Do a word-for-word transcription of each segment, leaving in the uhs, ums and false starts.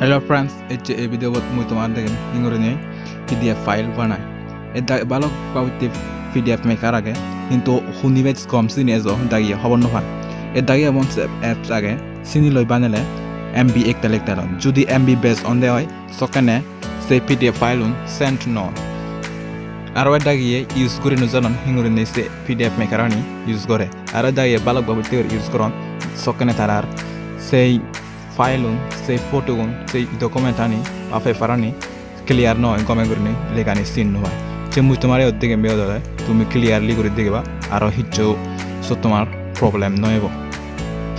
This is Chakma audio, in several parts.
Hello friends, ecche ei video bot mui tomar degem hingurinei P D F file banai. Edda balok babotte P D F maker age, hintu huni bej gom sini ejo dagiye hobor no pan. Edda giye emon se apps age, sini loi banele M B ektal ektal on. Judi M B bej onde oi, sokkene se P D F file un send no on. Aro edda giye use guri no janon hingurinei se P D F maker ani use gore. Aro edda giye balok babotte guri use goron, sokkene tarar sei file un, sei photo gun, sei document ani ba paper ani clear noi, gome gurinei legani sin no pai. Je mui tomare iyot degem, iyot olode tumi clearly guri degeba, aro hissu sot tomar problem no ebo.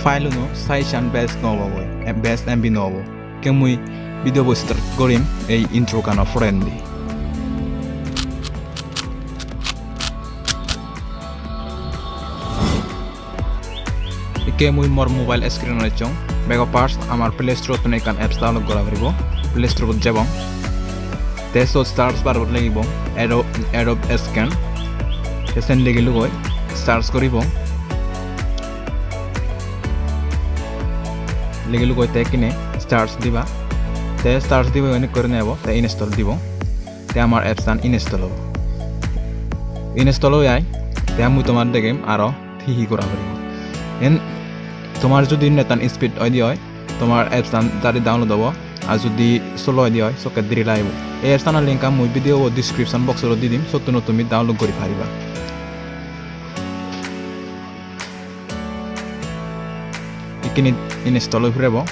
File uno size an bej no obo goi, em, bej M B no obo. Ke mui video bo start gorim ei intro gano porendi. Ikke mui mor mobile screen ot ejjong. Bego first amar Play Store tun ekkan apps download gora poribo. Play Store bot jebong. Te sot search bar bot legibong Adobe, Adobe Scan. Te sen legilugoi search goribong. Legilugoi te ekkine search diba. Te search diba, enik gori nebo. Te install dibong. Te amar apps an install obo. Install oi jai, te mui tomar degem aro hi hi gora poribo. En tomar judi net an speed oide oi, tomar apps an jari download obo, ar judi slow oide oi, sokke diri lagibo. Ei apps anor link an mui video bo description box ot di dim, sottun tumi download gori pariba. Ikkini install oi purebo.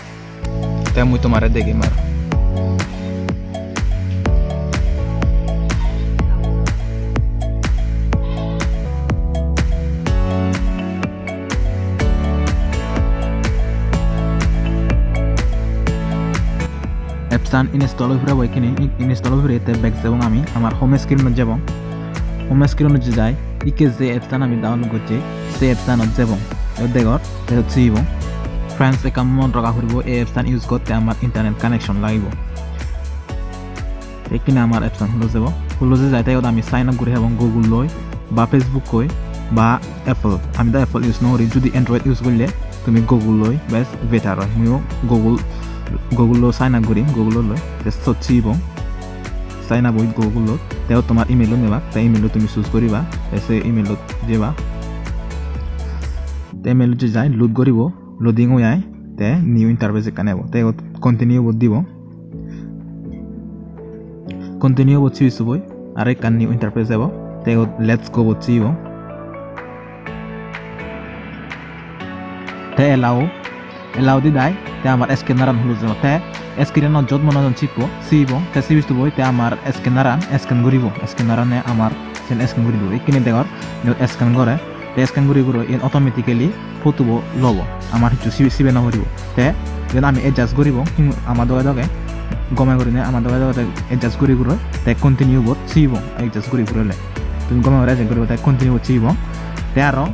Te mui tomare degem aro. Apps an install oi purebo, ikkini install oi pure te back jebong ami, amar home screen ot jebong. Home screen ot je jai, ikke je apps an ami download gocchi, se apps anot jebong. Iyot degor, te iyot sibong. Friends, ekkan mon raga puribo, ei apps an use gotte amar internet connection lagibo. Te ikkine amar apps an hulo jebo. Hulo je jai te iyot ami sign up guri hebong Google loi, ba Facebook loi, ba Apple. Ami do Apple use no gori, judi Android use gorile tumi Google loi bej better oi. Muiyo Google, Google loi sign up gurim, Google loi. Te sot sibong. Sign up with Google loi. Te iyot tomar email un ebak, te email un tumi choose guriba, te se email ot jeba. Te email ot je jai, load guribo, loading oi jai, te new interface ekkan ebo. Te iyot continue bot dibo. Continue bot sibi suboi, aro ekkan new interface ebo. Te iyot let's go bot sibibo. Te allow, allow di dai, te amar scanner an hulo jebo. Te screen anot jot mone hoi sibong, te sibi suboi, te amar scanner an scan guribo. Scanner ane amar sen scan guribo. Ikkini degor, iyot scan gore. Te scan guri guri iyen automatically photo bo lobo. Amar hissu sibe, sibe no poribo. Te iyen ami adjust guribong, hmm, ama doge doge, gome gurine ama doge doge adjust guri guri. Te continue bot sibong, adjust guri guri ole. Tumi gome guri adjust guribo, te continue bot sibong. Te aro,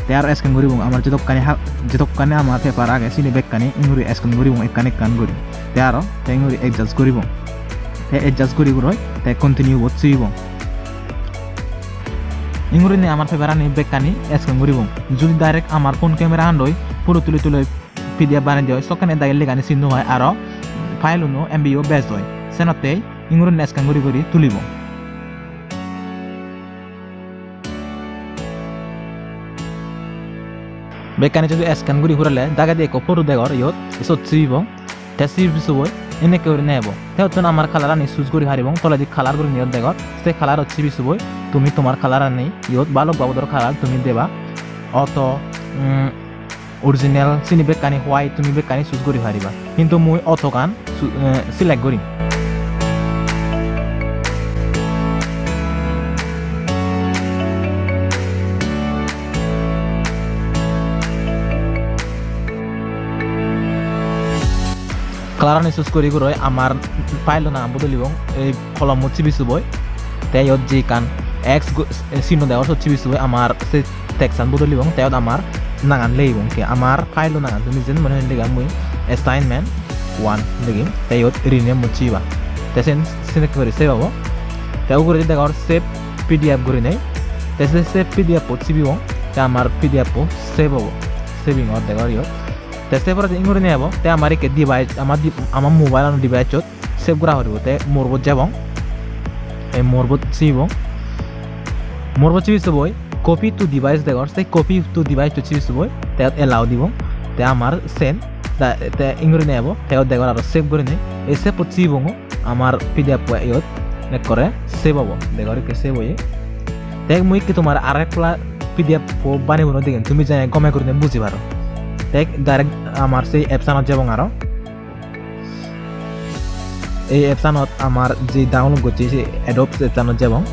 te aro scan guribong, amar jedokkani ha-, jedokkani amar paper age, sini bekkani inguri scan guribong ekkan ekkan guri. Te aro, te inguri adjust guribong. Te adjust guri guri, te continue bot sibong. Ingurinei amar paper ani bekkani scan guribong. Judi direct amar phone camera andoi photo tuli tuli P D F banei de oi, sokkene dagi legani sin no pai, aro file uno M B o bej oi. Senottei ingurinei scan guri guri tulibong. Bekkani judi scan guri purele dagedi ekko photo degor iyot, sot sibibong. Te sibi suboi enekke guri nebo. Te ottun amar color ani choose guri paribong. Toledi color gurinei iyot degor. Se color ot sibi suboi tumi tomar color ani iyot balok babodor color tumi deba. Auto, mm, original, sini bekkani white, tumi bekkani choose guri pariba. Hintu mui auto gan su-, eh, select gurim. Color ani choose guri guroi amar file o nang bodolibong, ei kolomot sibi suboi. Te iyot je ekkan X gu-, sinno degor, sot sibi suboi, amar se text an bodolibong. Te iyot amar nangan legibong, ke amar file o nangan, tumi jen mone hoi lega, mui assignment one legim. Te iyot rename mot siba. Te sen senekke guri save obo. Te uguredi degor save P D F gurinei. Te se save P D F ot sibibong. Te amar P D F o save obo. Saving or degor iyot. Te se poredi ingurinei ebo, te amar ikke device, amar di-, amar mobile ano device-ot save gora poribo. Te more-bot jebong, ei more-bot sibibong. More-bot sibi suboi copy to device degor, se copy to device-ot sibi suboi, te iyot allow dibong. Te amar send, te, te ingurinei ebo, te iyot degor aro save gurinei, ei save-ot sibibong. Amar P D F-o iyot ekkore save obo, degor ikke save oye. Te mui ikke tomare aro ek palla P D F-o banei bunei degem, tumi jene gome gurinei buji paro. Te direct amar sei apps-anot jebong aro. Ei apps-anot amar je download gocche se Adobe apps-anot jebong.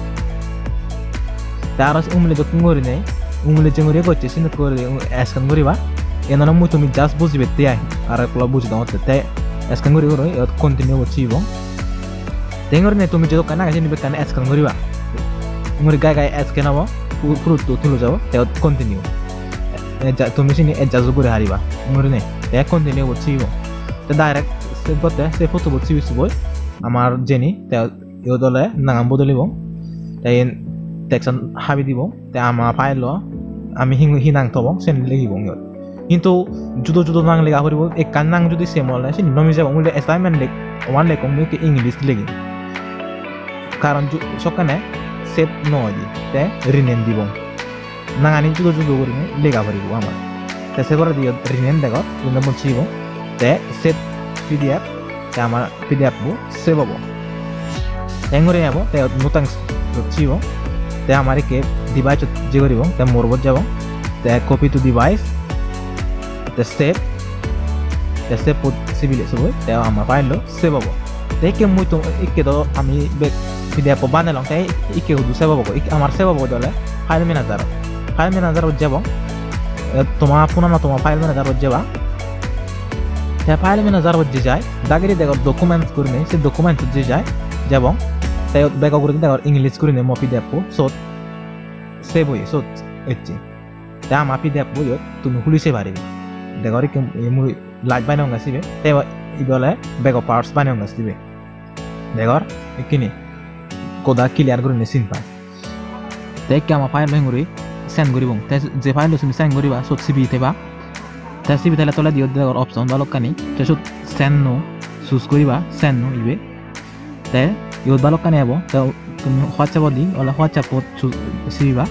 Te aro se ungli dokken gurinei, ungli jenguri gocche, senokke guri scan guriba. Iyen oley mui tumi just bujibatte ai, aro ek palla buji dongotte. Te scan guri guri iyot continue-bot sibibong. Te ingurinei tumi jedokkani age sini bekkani scan guriba. Inguri gai gai scan obo, pu-, purutto tulo jabo, te iyot continue. E ja-, tumi sini adjust guri pariba. Ingurinei, te continue-bot sibibong. Te direct save gotte, se photo-bot sibi suboi. Amar jeni, te iyot oley nangan bodolibong. Te iyen text-an habi dibong. Te ama file-o ami hi, hi nang thobong, siyen ligibong iyot. Hintu judo judo nang lega poribo, ekkan nang judi same ole, sini nomi jebong. Mui assignment leg-, one lekkong, mui ikke English legim. Karon ju-, sokkene save no oide, te rename dibong. Nangani judo judo gurinei lega poribo amar. Te se poredi iyot rename degor, iyen mui sibong. Te save P D F, te amar P D F-bo save obo. Te enguri ebo, te iyot no thanks-ot sibong. Te amar ikke device-ot jei guribong, te more-bot jebong. Te copy to device, te save, te save-ot sibile suboi, te amar file-lo save obo. Te ikke mui to, ikke do ami bek P D F-o banelong, te ikke hudu save obo, ikke amar save obo ole file manager. File manager-ot jebong. E, toma phone-anot toma file manager-ot jeba. Te file manager-ot je jai, dagedi degor documents gurinei, se documents-ot je jai, jebong. Te iyot bego uguredi degor English gurinei mo P D F-o, sot save oye, sot ecche. Te ama P D F-bo iyot tumi huli sei paribe. Degor ikke mui last baneyonge sibe, te ibe ole bego first baneyonge sibe. Degor ikkini goda clear gurinei sin pai. Te ikke ama file-lo henguri send guribong. Te je file-lo tumi send guriba, sot sibi theba. Te sibi thele toledi iyot degor option balokkani. Te sot send now choose guriba, send now ibe. Te iyot balokkani ebo. Te tumi WhatsApp-odi ole WhatsApp-ot choose sibiba.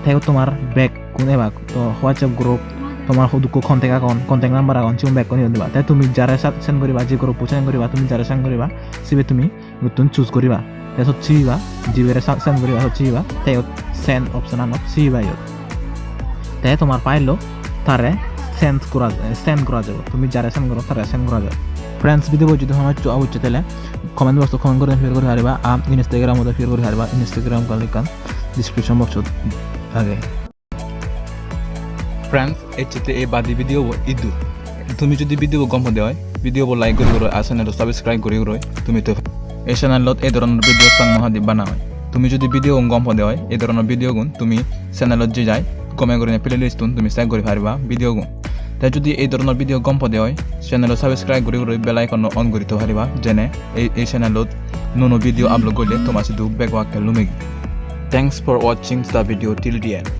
Te iyot tomar bekkun ebak, to WhatsApp group, tomar hudukko contact agon, contact number agon, sigun bekkun iyot diba. Te tumi jare sa-, send guriba, je group-ot send guriba, tumi jare send guriba, sibe tumi iyottun choose guriba. Te sot sibiba, jibere sa-, send guriba, sot sibiba. Te iyot send option-anot sibiba iyot. Te tomar file-lo tare send gora, send gora jabo. Tumi jare send goro, tare send gora jabo. Friends, video-bo jodi hono hissu abucche tele comment box-ot comment guri share guri pariba, ar Instagram-ot share guri pariba, Instagram-o link-an description box-ot age. Friends, ecche te ei badi video-bo iddur. Tumi jodi video-bo gom pode oi, video-bo like guri guroi, ar channel-o subscribe guri guroi, tumi to ei channel-ot ei dhoronor video sang mohadi bana oi. Tumi jodi video-gun gom pode oi, ei dhoronor video-gun tumi channel-ot je jai, gome gurinei playlist-un tumi check guri pariba video-gun. Te jodi ei dhoronor video gom pode oi, channel-o subscribe guri guroi bell icon-o on guri tho pariba, jene ei, ei channel-ot nuo nuo video upload golle toma sidu bego akke lumegi. Thanks for watching the video till the end.